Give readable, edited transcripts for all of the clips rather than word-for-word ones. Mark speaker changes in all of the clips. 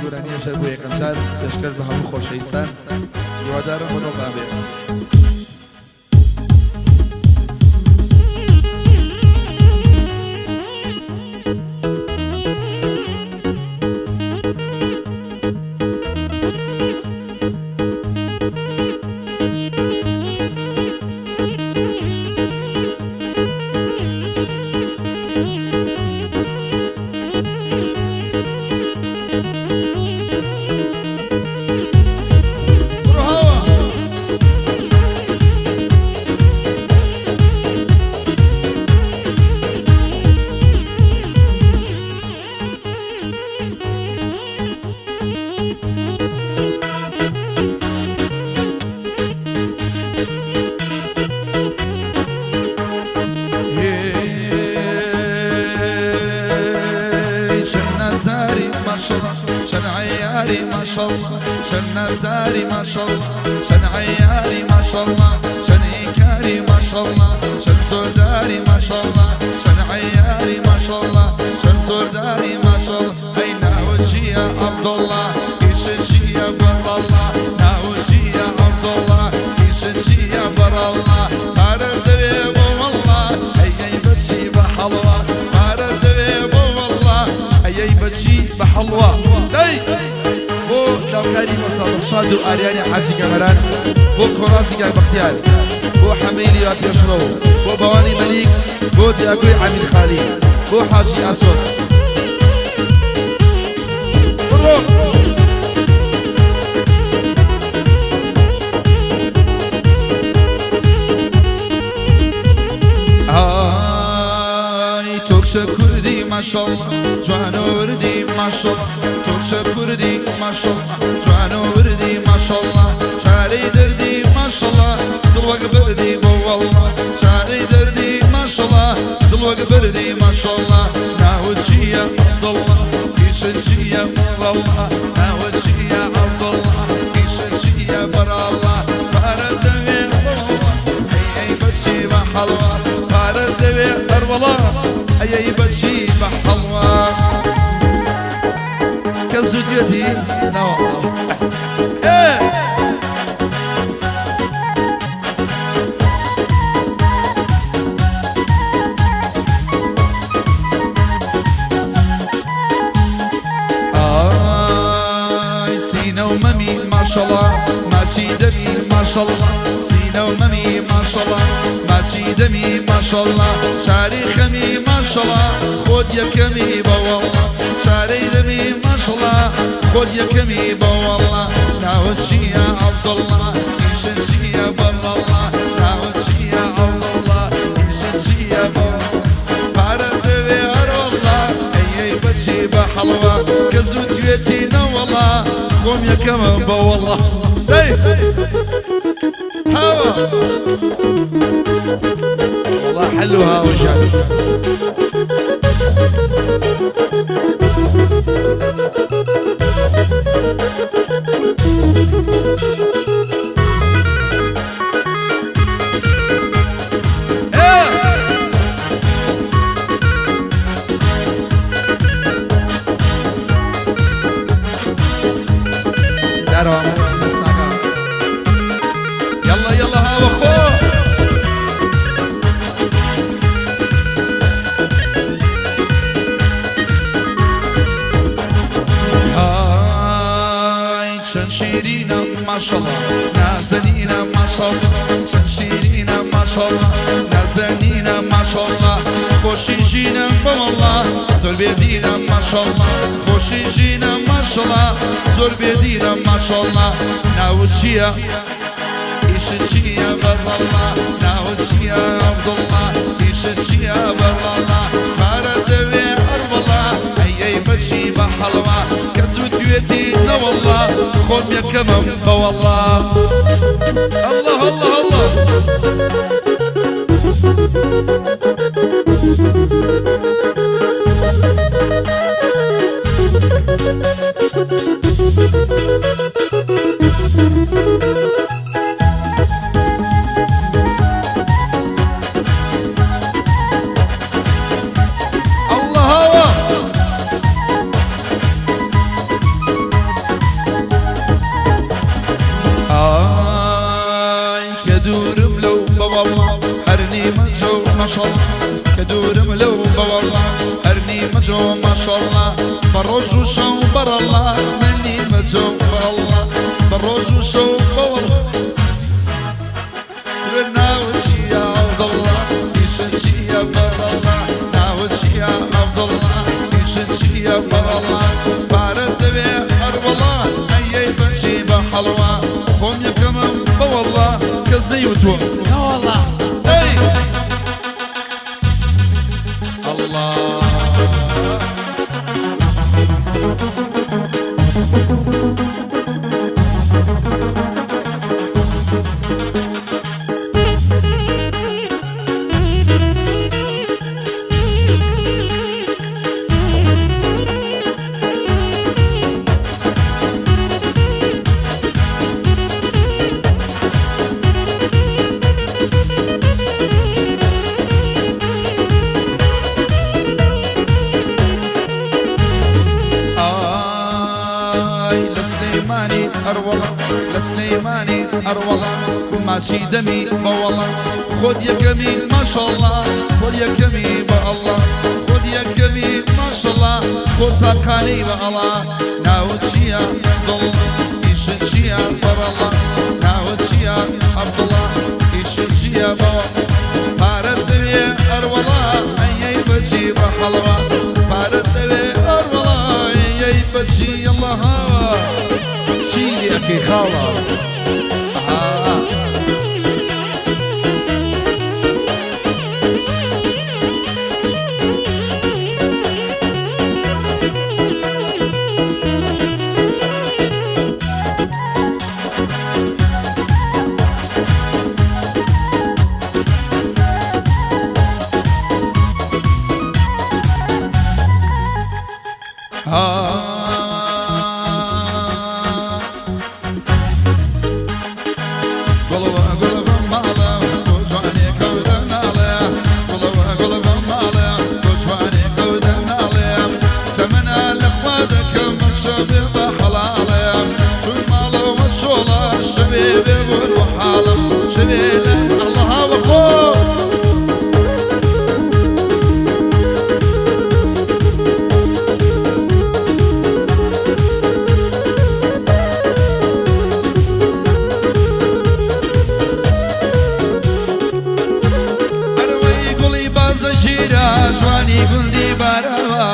Speaker 1: گۆرانیەش هەر بۆ یەکەم جار پێشکەش بە هەموو خۆشەویستان، هیوادارم بە دڵتان بێ. چەند عیاری ماشەڵڵا چەند نازاری ماشەڵڵا چەند عیاری ماشەڵڵا چەند ئینکاری ماشەڵڵا چەند زۆرداری ماشەڵڵا چەند عیاری ماشەڵڵا چەند زۆرداری ماشەڵڵا ئەی ناوت چییە عەبدوڵڵا ئیشت چییە بەڕەڵڵا ناوت چییە عەبدوڵڵا ئیشت چییە بەڕەڵڵا پارەت دەوێ بۆ وەڵڵا ئەی ئەی بەچی بە حەڵوا پارەت دەوێ بۆ وەڵڵا ئەی ئەی بەچی بە حەڵوا دەی بۆ داوکاری مەسا دڵشاد و ئاریانی حاجی کەمەران بۆ کۆڕازی کاک بەختیار بۆ حەمەی لیوا پێشڕەو بۆ بەوانی مەلیک بۆ دیاکۆی عەمیر خالی بۆ حاجی ئاسۆس بڕۆ. ئای تۆ کچە کوردی ماشەڵڵا جوان و وردی ماشەڵڵا تۆ کچە کوردی ماشەڵڵا جوان و وردی ماشەڵڵا چارەی دەردی ماشەڵڵا دڵ وەک بەردی بۆ وەڵڵا چارەی دەردی ماشەڵڵا دڵ وەک بەردی ماشەڵڵا ناوت چییە عەبدوڵڵا ئیشت چییە بەڕەڵڵا ناوت چییە عەبدوڵڵا ئیشت چییە بەڕەڵڵا پارەت دەوێ بۆ وەڵڵا ئەی ئەی بەچی بە حەڵوا پارەت دەوێ ئەروەڵا ئەی ئەی بەچی بە حەڵوا کە زوو ناوە ئێ. ئای سینە و مەمی ماشەڵا ماچی دەمی ماشەڵا سینە و مەمی ماشەڵا ماچی دەمی ماشەڵا چاری خەمی ماشەڵا خۆت یەکەمی بەوەڵا چارەی دەمی ماشەڵا خۆت یەکەمی بەوەڵا ناوت چییە عەبدوڵڵا ئیشت چییە بەڕەڵا ناوت چییە عەبدوڵڵا ئیشت چییە بەڕەڵا پارەم دەوێ ئەرۆڵا ئەی ئەی بەچی بە حەڵوا کە زوو توێتی نەوەڵا خۆم یەکەمم بەوەڵا دەی هاوە والله حلو هاوە جان. يلا يلا ها وخو هاي چەند شیرینە ماشەڵڵا نازەنینە ماشەڵڵا چەند شیرینە ماشەڵڵا نازەنینە ماشەڵڵا خۆشی ژینم بەوەڵڵا زۆر بێدینە ماشەڵڵا خۆشی ژینە ماشەڵڵا زۆر بێدینە ماشەڵڵا ناوت چییە ئیشت چییە بەڕەڵڵا ناوت چییە عەبدوڵڵا ئیشت چییە بەڕەڵڵا پارەت دەوێ ئەروەڵا ئەی ئەی بەچی بە حەڵوا کەس وتوێتی نەوەڵڵا خۆم یەکەمم بەوەڵڵا الله الله الله. الله هوا. کە دوورم لەو بەوەڵا هەر نیمەجۆ ماشەڵڵا بە ڕۆژ و شەو بەڕەڵا من نیمەجۆ بەڵڵا بە ڕۆژ و شەو بەوەڵا ناوچیە عەبدوڵڵا ئیشت چییە بەڕەڵا ناوچیە عەبدوڵڵا ئیشت چییە بەڕەڵا پارەت دەوێ ئەروەڵا ئەیەی بەچی بە حەڵوا خۆم یەکەمم بەوەڵا کەس نەیوتووە
Speaker 2: نەوەڵا.
Speaker 1: ئەی ئەڵڵا. ئای لە سلەیمانی ئەروەڵا لە سلەیمانی ئەروەڵا ماچی دەمی بەوەڵا خۆت یەکەمی ماشەڵڵا خۆت یەکەمی بە ئەڵڵا خۆت یەکەمی ماشەڵڵا خۆت تاقانەی بە ئەڵا ناوت چییە دڵ ئیشت چییە بەڕەڵا ناوت چییە عەبدوڵڵا ئیشت چییە بەوە پارەت دەوێ ئەروەڵا ئەیەی بەچی بە حەڵوا پارەت دەوێ ئەروەڵا ئەیەی بەچی یەڵا هاوا چی لێ ئەکەی خاڵە ئەها. گوڵەوە گوڵە بە ماڵە بۆ جوانێکە و دەناڵێ گوڵەوە گوڵە بە ماڵێ بۆ جوانێکە و دەناڵێ تەمەنا لە خوا دەکەم بەخشە بێ بە حەڵاڵێ چون ماڵەوە چۆڵە شەوێ بێ بۆ حاڵم شەوێ لە ئەڵڵا بەخۆ. ئەروەی گوڵی بازە گیرا جوانی گوندی باراوە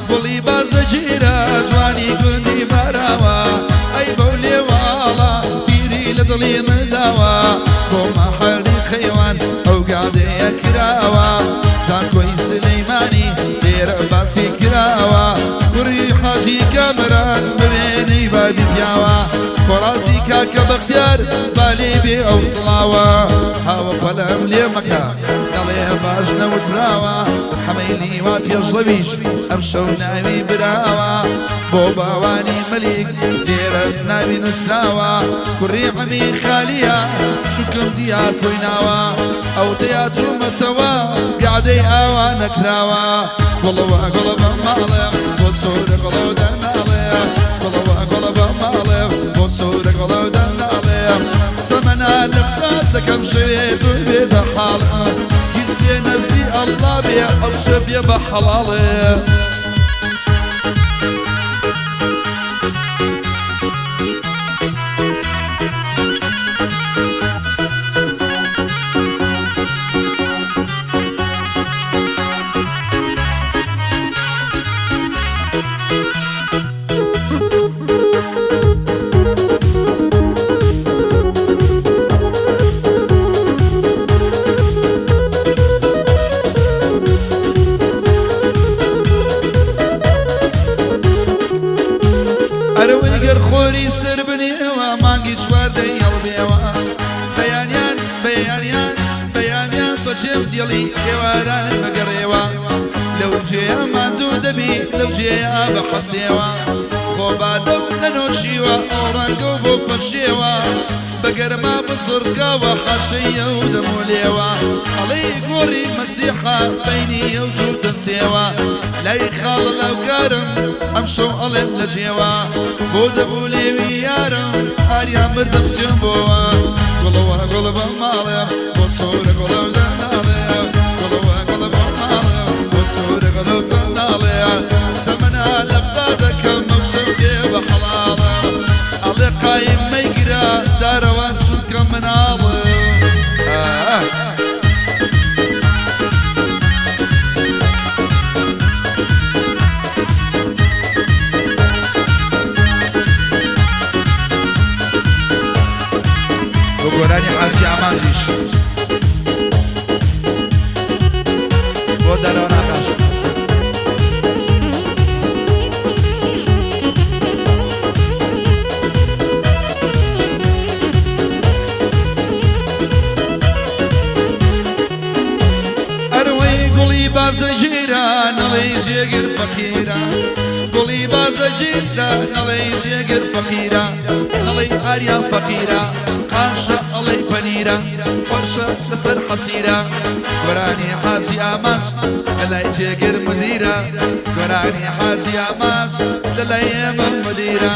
Speaker 1: گوڵی بازە گیرا جوانی گوندی باراوە ئەی بەو لێواڵە پیری لە دڵی منداوە بۆ مەحەلی خەیوان ئەو گادەیە کراوە زانکۆی سلەیمانی لێرە باسی کراوە کوڕی حاجی کامەران بوێنەی بابی پیاوە خۆڕازی کاکە بەختیار بالی بێ ئەو سڵاوە هاوە پەلەم لێ مەکە دەڵێ باش نەوتراوە حەمەی لیوا پێشڕەویش ئەم شەو ناوی براوە بۆ باوانی مەلیک لێرە ناوی نووسراوە کوڕی عەمی خالیە شکم دیا کۆی ناوە ئەو دەیا چوومەتەوە گادەی ئاوا نەکراوە گوڵەوە گوڵە بە ماڵێ بۆ سوورە گوڵە و دەناڵێ گوڵەوە گوڵە بە ماڵێ بۆ سوورە گوڵە و دەناڵێ تەمەنا لە خوا دەکەم شەوێ ببێتە حاڵە گیسێ نەزری ئەڵڵا بێ ئەو شەبێ بە حەڵاڵێ. ئەرەوەی گەر خۆری سەر بنێوە مانگی چواردەی هەڵبێوە بەیانیان بەیانیان بەیانیان بەجێم دێڵی ئێواران بەگەڕێوە لەو جێیە ماندوو دەبی لەو جێیە بەحەسێوە خۆ بادەم نەنۆشیوە ئەو ڕەنگە و بۆ پەشێوە بە گەرما بزڕکاوە حاشەیە و دەمولێوە ئەڵێی گۆڕی مەسیحە بەینیە و جووتە سێوە لای خاڵە لاوکارم ئەم شەو ئەڵێم لە جێوە بۆ دەبوو لێوی یارم ئاریا مردم سێم بۆوە گوڵەوە گوڵە بە ماڵێ بۆ سۆرە گوڵە و دەناڵێ گوڵەوە گوڵە بە قۆناغاش. ئەروەی گوڵی بازەگیرە نەڵێی جێگر فەقیرە گوڵی بازەگیرە نەڵێی جێگر فەقیرە نەڵێی ئاریان فەقیرە قاشە ئەڵێی پەنیرە فەرشە لەسەر حەسیرە گۆرانی حاجی ئامانج لەلای جێگر مدیرە گۆرانی حاجی ئامانج لەلای ئێمە مدیرە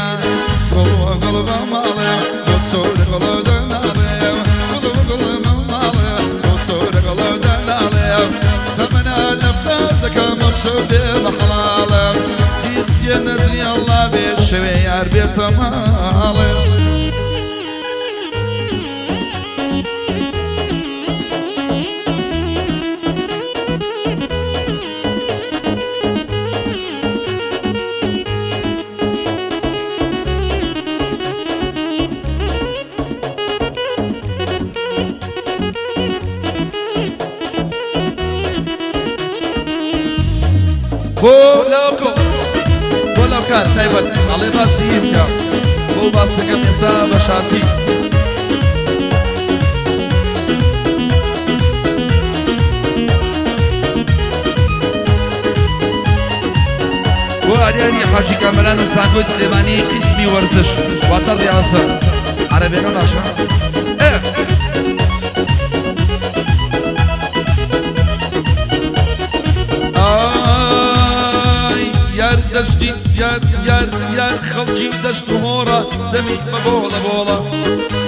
Speaker 1: گوڵ گوڵ بە ماڵێ گوڵ سوور گوڵ دەناڵێ گوڵ گوڵ بە ماڵێ گوڵ سوور گوڵ دەناڵێ تەمەنا لە دەکەم ئەم شەو بێ بە حەڵاڵم گیسکێ نەزری ئەڵڵا بێ شەوێ یار بێتە ماڵێ. بۆ لاوکۆ بۆ لاوکار تایبەت ئەڵێ باسی بکە بۆ باسەکەم ئێستا بە شازی. بۆ ئاریانی حاجی کامەران و زانکۆی سلێمانی قیسمی وەرزش واتە ڕیاضە عەرەبیەکە باشە؟ ئێ. ئای یار دەشتی یار یار یار خەڵکی دەشت و هۆڕە دەمی بە بۆڵە بۆڵە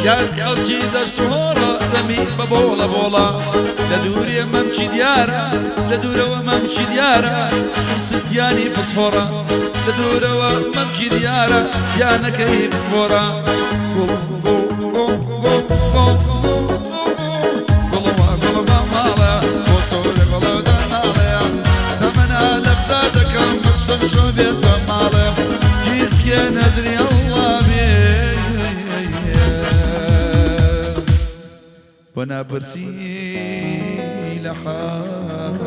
Speaker 1: یار خەڵکی دەشت و هۆڕە دەمی بە بۆڵە بۆڵە لە دوورێ مەمکی دیارە لە دوورەوە مەمکی دیارە چون ستیانی فسفۆڕە لە دوورەوە مەمکی دیارە ستیانەکەی فسفۆڕە گوڵ گوڵ گوڵ گوڵ گوڵ گوڵ گوڵ گوڵ بە ماڵە بۆ سۆرە گوڵ دەناڵێ تەمەنا لە خودا دەکەم مەقسەم شۆ بێتە ماڵێ گیسکێ نەزری ئەڵڵا بێ بۆ ناپرسی لە حاڵ.